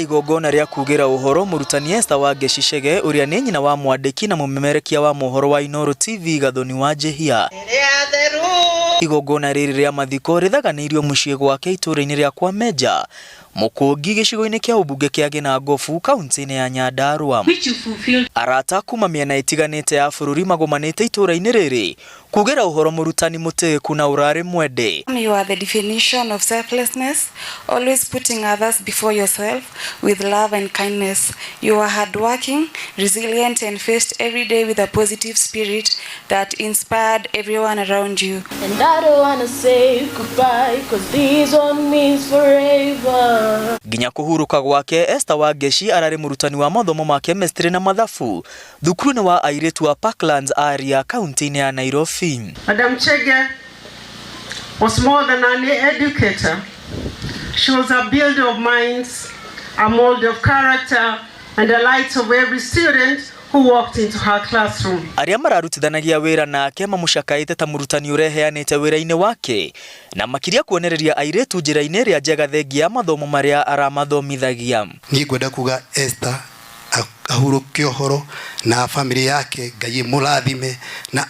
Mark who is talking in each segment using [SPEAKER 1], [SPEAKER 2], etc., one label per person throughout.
[SPEAKER 1] Igongona rĩa kugĩra ũhoro mũrutani Esther Wangeci Chege, ũrĩa nĩ nyina wa mwandĩki na mũmemerekia wa mohoro wa Inooro TV Gathoni wa Njĩhia. Igongona rĩrĩ rĩa mathiko rĩthaganĩirio mũciĩ gwake itũũra-inĩ rĩa kwa Meja, Mũkũngi, gĩcigo-inĩ kĩa ũmbunge kĩa Gĩnangobu, kaunti-inĩ ya Nyandarua. Arata kuma mĩena ĩtiganĩte ya bũrũri magomanĩte itũũra-inĩ rĩrĩ kugĩra ũhoro mũrutani mũtĩĩku na ũrarĩ mwende.
[SPEAKER 2] You are the definition of selflessness, always putting others before yourself with love and kindness. You are hardworking, resilient, and faced every day with a positive spirit that inspired everyone around you.
[SPEAKER 3] And I don't wanna say goodbye, 'cause this one means forever.
[SPEAKER 1] Nginya kũhurũka gwake, Esther Wangeci ararĩ mũrutani wa mathomo ma chemistry na mathabu thukuru-inĩ wa airĩtu wa Parklands Area, kaunti-inĩ ya Nairobi.
[SPEAKER 4] Madam Chege was more than an educator. She was a builder of minds, a mold of character, and a light of every student who walked into her classroom.
[SPEAKER 1] Arĩa mararutithanagia wĩra nake mamũcakaĩte ta mũrutani ũreheanĩte wĩra-inĩ wake na makĩria kuonereria airĩtu njĩra-inĩ ĩrĩa njega thengia ya mathomo marĩa aramathomithagia.
[SPEAKER 5] Niĩ ngwenda kuga Esther ahurũke ũhoro na family yake, Ngai ĩmũrathime na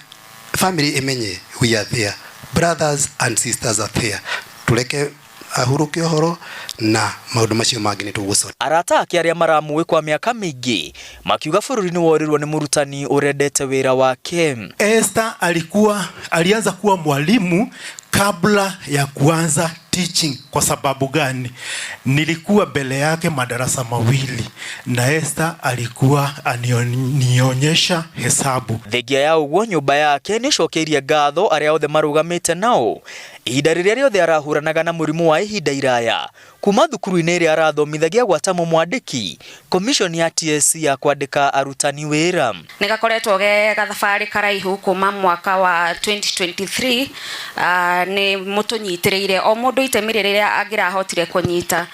[SPEAKER 5] family ĩmenye we are there, brothers and sisters are there. Tureke ahurũke ũhoro na maũndũ macio mangĩ nĩ tũgũcora.
[SPEAKER 1] Arata ake arĩa maramũĩ kwa mĩaka mĩingĩ makiuga bũrũri nĩ worirwo nĩ mũrutani ũrendete wĩra wake.
[SPEAKER 6] Esther alianza kuwa mwalimu kabla ya kuanza teaching. Kwa sababu gani? Nilikuwa mbele yake madarasa mawili na Esther alikuwa anionyesha hesabu.
[SPEAKER 1] Thengia ya ũguo, nyũmba yake nĩ ĩcokeirie ngatho arĩa othe marũgamĩte nao ihinda rĩrĩa rĩothe arahũranaga na mũrimũ wa ihinda iraya, kuma thukuru-inĩ ĩrĩa arathomithagia gwata mwandĩki commission ya TSC ya kwandĩka arutani wĩra.
[SPEAKER 2] Nĩ gakoretwo ge gathabarĩ karaihu kuma mwaka wa 2023. Nĩ mũtũnyitĩrĩire o mũndũ itemi rĩrĩa angĩrahotire kũnyita,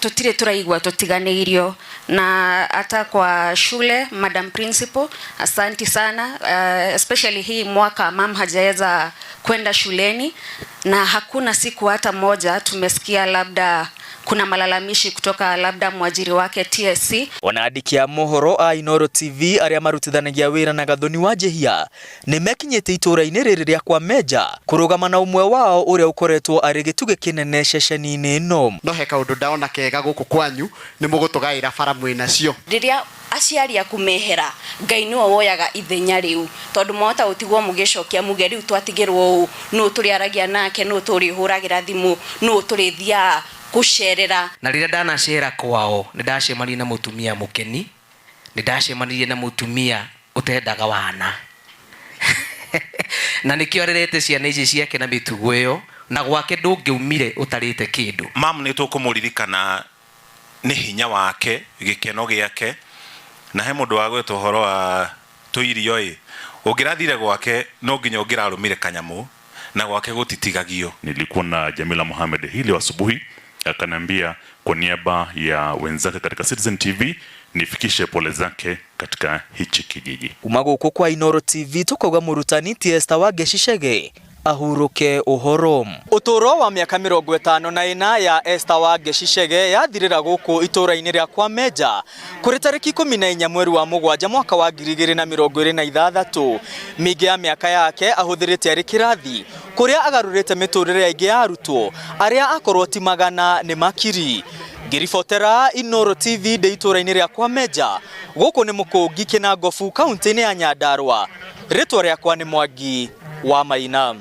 [SPEAKER 2] tũtirĩ tũraigua tũtiganĩirio. Na hata kwa shule, Madam Principal, asanti sana, especially hii mwaka mam hajaweza kwenda shuleni na hakuna siku hata moja tumesikia labda kuna malalamishi kutoka labda mwajiri wake TSC.
[SPEAKER 1] Ona andĩki a mohoro a Inooro TV arĩa marutithanagia wĩra na Gathoni wa Njĩhia nĩ mekinyĩte itũũra-inĩ rĩrĩ rĩa kwa Meja kũrũgama na ũmwe wao ũrĩa ũkoretwo arĩ gĩtugĩ kĩnene ceceni-inĩ ĩno.
[SPEAKER 7] No he kaũndũ ndaona kega gũkũ kwanyu, nĩ mũgũtũgaĩra bara mwĩ nacio.
[SPEAKER 8] Rĩrĩa aciari aku mehera, Ngai nĩwe woyaga ithenya rĩu, tondũ mwahota gũtigwo mũgĩcokia muge rĩu twatigĩrwo ũũ, nũ tũrĩaragia nake, nũ tũrĩhũragĩra thimũ, nũ tũrĩthiaga gũcerera?
[SPEAKER 9] Na rĩrĩa ndanacera kwao, nĩ ndacemanirie na mũtumia mũkeni, nĩ ndacemanirie na mũtumia ũtendaga wana, na nĩkĩo arerete ciana ici ciake na mĩtugo ĩyo, na gwake ndũngĩumire ũtarĩte kĩndũ.
[SPEAKER 10] Mam nĩ tũkũmũririkana nĩ hinya wake, gĩkeno gĩake, na he mũndũ wagweta ũhoro wa tũirio ĩ, ũngĩrathire gwake no nginya ũngĩrarũmire kanyamũ, na gwake gũtitigagio.
[SPEAKER 11] Nilikuwa na Jamila Mohamed hii leo asubuhi, akaniambia kwa niaba ya wenzake katika Citizen TV nifikishe pole zake katika hichi kijiji.
[SPEAKER 1] Kuma gũkũ kwa Inooro TV tũkauga mũrutani ti Esther Wangeci Chege ahurũke ũhoro. Ũtũũro wa mĩaka 54 ya Esther Wangeci Chege yathirĩra gũkũ itũũra-inĩ rĩa kwa Meja kũrĩ tarĩki 14 mweri wa 7 mwaka wa 2026. Mĩingĩ ya mĩaka yake ahũthĩrĩte arĩ kĩrathi kũrĩa agarũrĩte mĩtũrĩre aingĩ ya arutwo arĩa akorwo ti magana nĩ makiri. Ngĩribotera Inooro TV ndĩ itũũra-inĩ rĩa kwa Meja, gũkũ nĩ Mũkũngi, Kĩnangobu, kaunti-inĩ ya Nyandarua, rĩtwa rĩakwa nĩ Mwangi wa Maina.